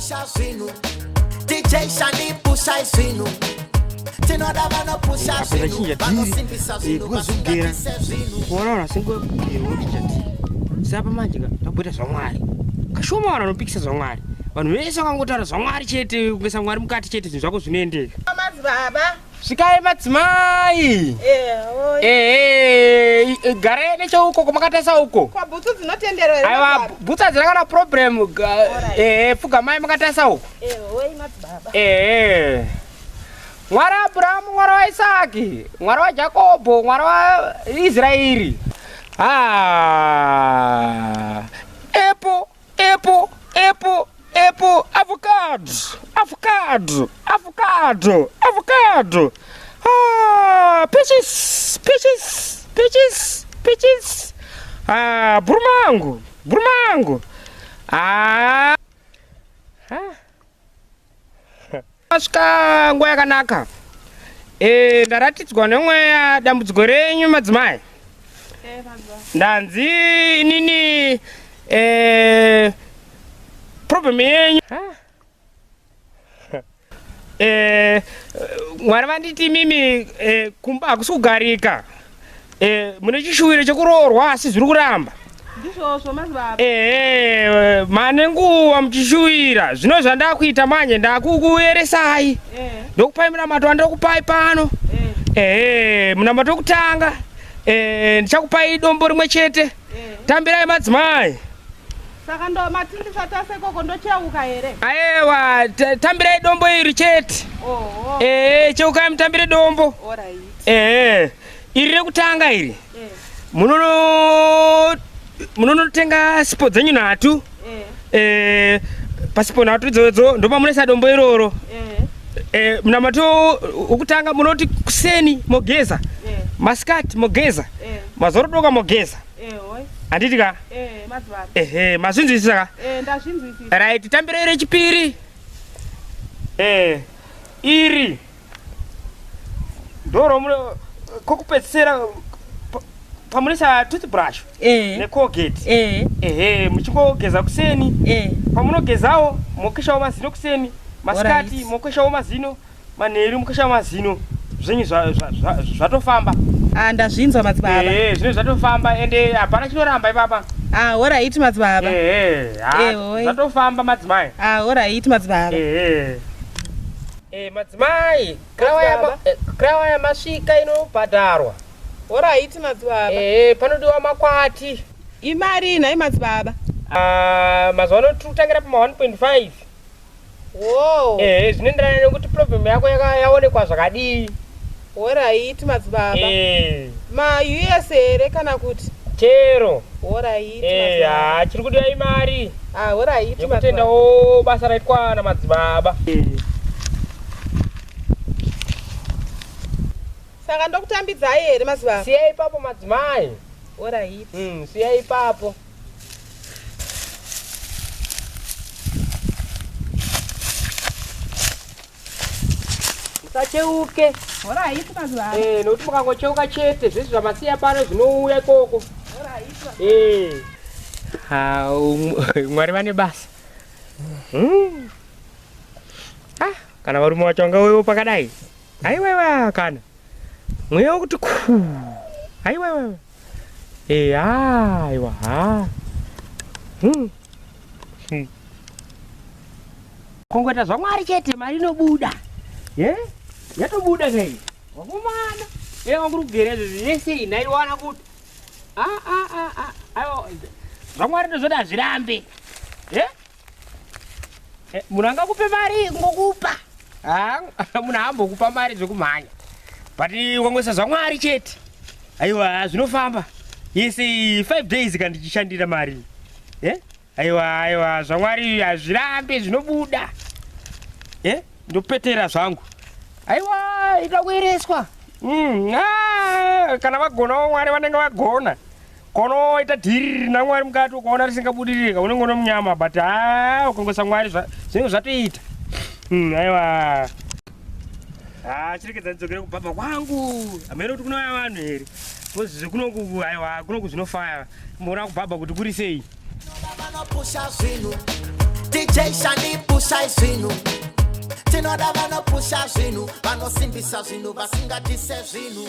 Vanopusha zvinhu. DJ Shani pushai zvinhu. Tinoda vanopusha Apa zvinhu. ndachinja dhiri. Vanosimbisa zvinhu. Because kugera. Vasingabvise zvinhu. Kuona vanhu vasingageri unochinja dhiri. Sapa manje ka takuita zvaMwari. Kashoma vanhu vanopikisa zvaMwari. Vanhu vese vakangotaura zvaMwari chete, kuisa Mwari mukati chete zvinhu zvako zvinoendeka. Madzibaba. Svikai madzimai. Eh, oi. Ehe, garai necheuko kwamakatarisa uko. Kwa bhutsu dzinotenderwa here? Aiwa, madzibaba? bhutsu hadzina kana problem. Alright. Ehe, pfugamai makatarisa uko. Eh, oi madzibaba. Ehe. Mwari waAbhurahamu, Mwari waIsaki, Mwari waJakobho, Mwari waIsraeri. Ah. Apple, apple, apple, apple, avocado, avocado, avocado, avocado. Ah, peaches, peaches, peaches, peaches. Ah, burumangu, burumangu. Ah. Ah. Masvika nguva yakanaka. E, ndaratidzwa nemweya dambudziko renyu madzimai. Eh, madzibaba. Ndanzi inini e, problem yenyu Ah. e, Mwari vanditi mimi e, kumba hakusi kugarika. E, mune chishuwiro chekuroorwa asi zviri kuramba. Ndizvozvo madzibaba. Ehe, mane nguva muchishuwira. Zvino zvandakuita manje ndakukueresai. Eh, Ndokupai munamato wandokupai pano. eh, Ehe, munamato wekutanga. Eh, ndichakupai dombo rimwe chete. eh. Tambirai madzimai. Saka ndo matindisa tase ikoko ndocheuka here? Ayewa, tambirai dombo iri chete. Oho. Ehe, cheukai mutambire dombo. Alright. Ehe, iri rekutanga iri. Eh, Munonotenga sipo dzenyu nhatu. eh, Eh, pasipo nhatu idzodzo ndopamunoisa dombo iroro. eh, Eh, munamato wokutanga munoti kuseni mogeza, eh, masikati mogeza, eh, mazorodoka mogeza. eh, oi. Handiti ka? Eh, madzibaba. Ehe, mazvinzwisisa ka? Eh, ndazvinzwisisa. Right, tambire rechipiri. Eh, iri ndoro muno kokupedzisira pamunoisa toothbrush Eh, necolgate. eh, Ehe, muchingogeza kuseni. eh. Pamunogezawo mokweshawo mazino kuseni, masikati Alright. mokweshawo mazino, manheru mokweshawo mazino. Zvenyu zvatofamba. Ah, ndazvinzwa madzibaba. Ehe, zvinhu zvatofamba ende hapana chinoramba ipapa. Ah, alright madzibaba. Ehe, ha, Eh, oi. zvatofamba madzimai. Ah, alright madzibaba. Ehe. Eh, madzimai, Madzibaba. krawa yamasvika inobhadharwa. Alright madzibaba. Ehe, panodiwa makwati. Imari nhai madzibaba. Ah, mazuva ano tiri kutangira pama 1.5. Wow. Ehe, zvinoenderana nekuti problem yako yaonekwa zvakadii. Alright madzibaba. Eh, Ma US here kana kuti? chero. Alright Eh, madzibaba. ha, chiri kudiwa imari Ah, alright madzibaba. yekutendawo basa raitwa namadzibaba. Saka ndokutambidzai here madzibaba? Siyai ipapo madzimai. Alright. Siyai ipapo. Musacheuke. Alright madzibaba. Eh, nokuti mukangocheuka chete zvese zvamasiya pano zvinouya ikoko. Alright. Eh. Ha, Mwari vane basa. Ah, kana varume vacho vangauyewo pakadai. Aiwaiwa kana. Mweya wekuti ku. Aiwaiwa. Eh, aiwa. Ha. Kongoita zvaMwari chete mari inobuda. Ye? Yatobuda kai. Wakomana. Eh, wanguri kugera izvo zvese inaiwana kuti. Ah ah ah ah. Aiwa. ZvaMwari ndozvoda hazvirambe. Ye? Eh, munhu angakupe mari ngokupa. Ah, munhu haambokupa mari zvekumhanya. But ukangoisa zvaMwari chete. Aiwa, zvinofamba. Yese 5 days kana ndichishandira mari. Eh? Aiwa, aiwa, zvaMwari hazvirambe zvinobuda. Eh? Ndopetera zvangu. Aiwa, ida kuereswa. Ah, kana vagonawo Mwari vanenge vagona. Konoita dhiri rina Mwari mukati ukaona risingabudirika unenge une munyama but haa ukangoisa Mwari zvinenge zvatoita. Aiwa. Ah, chirekedza ndidzokere kubhabha kwangu. Hameno kuti kunouya vanhu here. Because zvekunoku aiwa kunoku zvinofaya. Mona kubhabha kuti kuri sei. Vanopusha zvinhu. DJ Shani pushai zvinhu. Tinoda vanopusha zvinhu, vanosimbisa zvinhu, vasingatise zvinhu.